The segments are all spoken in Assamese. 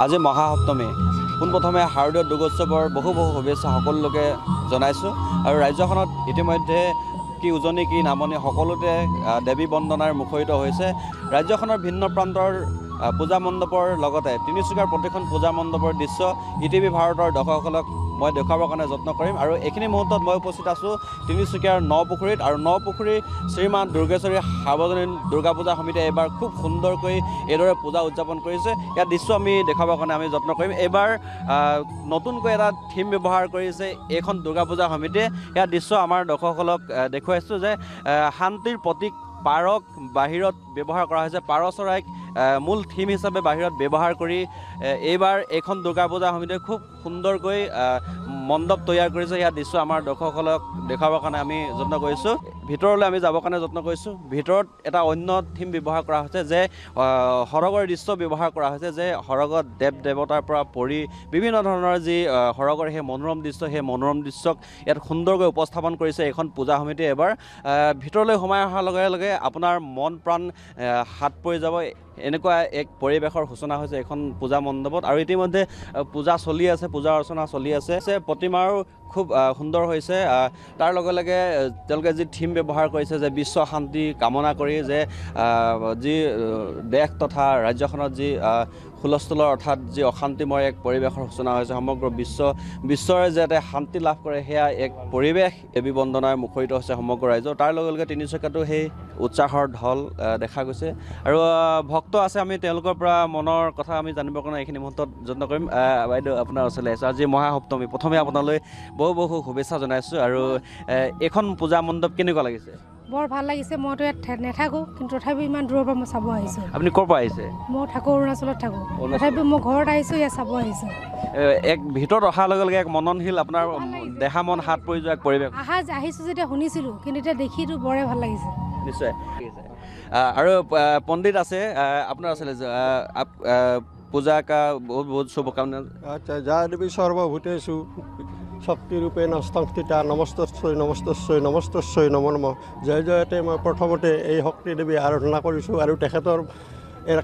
আজি মহাসপ্তমী। পোনপ্ৰথমে শাৰদীয় দুৰ্গোৎসৱৰ বহু বহু শুভেচ্ছা সকলোকে জনাইছোঁ। আৰু ৰাজ্যখনত ইতিমধ্যে কি উজনি কি নামনি সকলোতে দেৱী বন্দনাৰ মুখৰিত হৈছে। ৰাজ্যখনৰ ভিন্ন প্ৰান্তৰ পূজা মণ্ডপৰ লগতে তিনিচুকীয়াৰ প্ৰতিখন পূজা মণ্ডপৰ দৃশ্য ইটিভি ভাৰতৰ দৰ্শকসকলক মই দেখুৱাবৰ কাৰণে যত্ন কৰিম। আৰু এইখিনি মুহূৰ্তত মই উপস্থিত আছোঁ তিনিচুকীয়াৰ নপুখুৰীত। আৰু নপুখুৰী শ্ৰীমা দুৰ্গেশ্বৰী সাৰ্বজনীন দুৰ্গা পূজা সমিতিয়ে এইবাৰ খুব সুন্দৰকৈ এইদৰে পূজা উদযাপন কৰিছে। ইয়াৰ দৃশ্য আমি দেখুৱাবৰ কাৰণে আমি যত্ন কৰিম। এইবাৰ নতুনকৈ এটা থিম ব্যৱহাৰ কৰিছে এইখন দুৰ্গা পূজা সমিতিয়ে। ইয়াৰ দৃশ্য আমাৰ দৰ্শকসকলক দেখুৱাইছোঁ যে শান্তিৰ প্ৰতীক পাৰক বাহিৰত ব্যৱহাৰ কৰা হৈছে। পাৰ চৰাইক মূল থিম হিচাপে বাহিৰত ব্যৱহাৰ কৰি এইবাৰ এইখন দুৰ্গা পূজা সমিতিয়ে খুব সুন্দৰকৈ মণ্ডপ তৈয়াৰ কৰিছে। ইয়াৰ দৃশ্য আমাৰ দৰ্শকসকলক দেখুৱাবৰ কাৰণে আমি যত্ন কৰিছোঁ। ভিতৰলৈ আমি যাবৰ কাৰণে যত্ন কৰিছোঁ। ভিতৰত এটা অন্য থিম ব্যৱহাৰ কৰা হৈছে যে সৰগৰ দৃশ্য ব্যৱহাৰ কৰা হৈছে, যে সৰগত দেৱ দেৱতাৰ পৰা পৰি বিভিন্ন ধৰণৰ যি সৰগৰ সেই মনোৰম দৃশ্য, সেই মনোৰম দৃশ্যক ইয়াত সুন্দৰকৈ উপস্থাপন কৰিছে এইখন পূজা সমিতিয়ে। এবাৰ ভিতৰলৈ সোমাই অহাৰ লগে লগে আপোনাৰ মন প্ৰাণ হাত পৰি যাব, এনেকুৱা এক পৰিৱেশৰ সূচনা হৈছে এইখন পূজা মণ্ডপত। আৰু ইতিমধ্যে পূজা চলি আছে, পূজা অৰ্চনা চলি আছে। প্ৰতিমাৰো খুব সুন্দৰ হৈছে। তাৰ লগে লগে তেওঁলোকে যি থিম ব্যৱহাৰ কৰিছে যে বিশ্ব শান্তি কামনা কৰি যে যি দেশ তথা ৰাজ্যখনত যি হুলস্থুলৰ অৰ্থাৎ যি অশান্তিময় এক পৰিৱেশৰ সূচনা হৈছে, সমগ্ৰ বিশ্বৰে যাতে শান্তি লাভ কৰে সেয়া এক পৰিৱেশ দেৱী বন্দনাৰ মুখৰিত হৈছে সমগ্ৰ ৰাজ্য। তাৰ লগে লগে তিনিচুকীয়াতো সেই উৎসাহৰ ঢল দেখা গৈছে। আৰু ভক্ত আছে, আমি তেওঁলোকৰ পৰা মনৰ কথা আমি জানিবৰ কাৰণে এইখিনি মুহূৰ্তত যত্ন কৰিম। বাইদেউ, আপোনাৰ ওচৰলৈ আহিছোঁ। আজি মহাসপ্তমী, প্ৰথমে আপোনালৈ বহু বহু শুভেচ্ছা জনাইছোঁ। আৰু এইখন পূজা মণ্ডপ কেনেকুৱা লাগিছে? বৰ ভাল লাগিছে। মইতো ইয়াত নাথাকোঁ, কিন্তু তথাপিও ইমান দূৰৰ পৰা মই চাব আহিছোঁ। আপুনি ক'ৰ পৰা আহিছে? মই থাকোঁ অৰুণাচলত থাকোঁ, তথাপিও মই ঘৰত আহিছোঁ, ইয়াত চাব আহিছোঁ। এক ভিতৰত অহাৰ লগে লগে এক মননশীল আপোনাৰ দেহা মন হাত পৰি যোৱা এক পৰিৱেশ। আহিছোঁ যেতিয়া শুনিছিলোঁ, কিন্তু এতিয়া দেখিতো বৰে ভাল লাগিছে। নিশ্চয়। আৰু পণ্ডিত আছে আপোনাৰ আছিলে পূজা কা বহুত বহুত শুভকামনা। আচ্ছা, যা দেৱী সৰ্বভূতেষু শক্তিৰূপে নস্তংস্থিতা নমস্তস্যৈ নমস্তস্যৈ নমস্তস্যৈ নম নম। জয় জয়তে মই প্ৰথমতে এই শক্তি দেৱী আৰাধনা কৰিছোঁ আৰু তেখেতৰ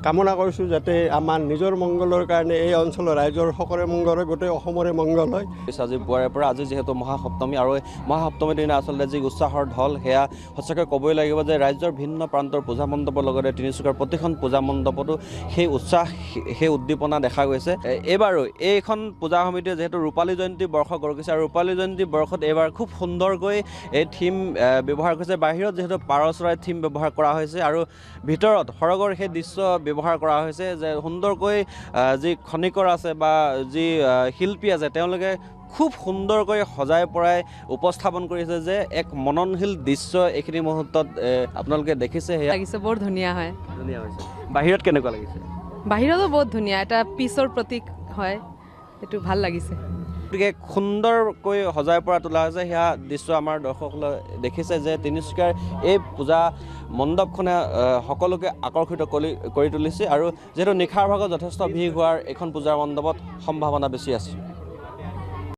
কামনা কৰিছোঁ যাতে আমাৰ নিজৰ মংগলৰ কাৰণে এই অঞ্চলৰ ৰাইজৰ সকলোৰে মংগল হয়, গোটেই অসমৰে মংগল হয়। আজি পুৱাৰে পৰা আজি যিহেতু মহাসপ্তমী, আৰু মহাসপ্তমীৰ দিনা আচলতে যি উৎসাহৰ ঢল সেয়া সঁচাকৈ ক'বই লাগিব যে ৰাজ্যৰ ভিন্ন প্ৰান্তৰ পূজা মণ্ডপৰ লগতে তিনিচুকীয়াৰ প্ৰতিখন পূজা মণ্ডপতো সেই উৎসাহ সেই উদ্দীপনা দেখা গৈছে। এইবাৰো এইখন পূজা সমিতিয়ে যিহেতু ৰূপালী জয়ন্তী বৰ্ষ গঢ়িছে, আৰু ৰূপালী জয়ন্তী বৰ্ষত এইবাৰ খুব সুন্দৰকৈ এই থিম ব্যৱহাৰ কৰিছে। বাহিৰত যিহেতু পাৰ চৰাই থিম ব্যৱহাৰ কৰা হৈছে আৰু ভিতৰত সৰগৰ সেই দৃশ্য ব্যৱহাৰ কৰা হৈছে যে সুন্দৰকৈ যি খনিকৰ আছে বা যি শিল্পী আছে তেওঁলোকে খুব সুন্দৰকৈ সজাই পৰাই উপস্থাপন কৰিছে যে এক মননশীল দৃশ্য এইখিনি মুহূৰ্তত আপোনালোকে দেখিছে। সেয়া লাগিছে বৰ ধুনীয়া হয়। ধুনীয়া হৈছে। বাহিৰত কেনেকুৱা লাগিছে? বাহিৰতো বহুত ধুনীয়া, এটা পিছৰ প্ৰতীক হয়, সেইটো ভাল লাগিছে। গতিকে সুন্দৰকৈ সজাই পৰা তোলা হৈছে সেয়া দৃশ্য আমাৰ দৰ্শকসকলে দেখিছে যে তিনিচুকীয়াৰ এই পূজা মণ্ডপখনে সকলোকে আকৰ্ষিত কৰি তুলিছে। আৰু যিহেতু নিশাৰ ভাগত যথেষ্ট ভিৰ হোৱাৰ এইখন পূজাৰ মণ্ডপত সম্ভাৱনা বেছি আছে।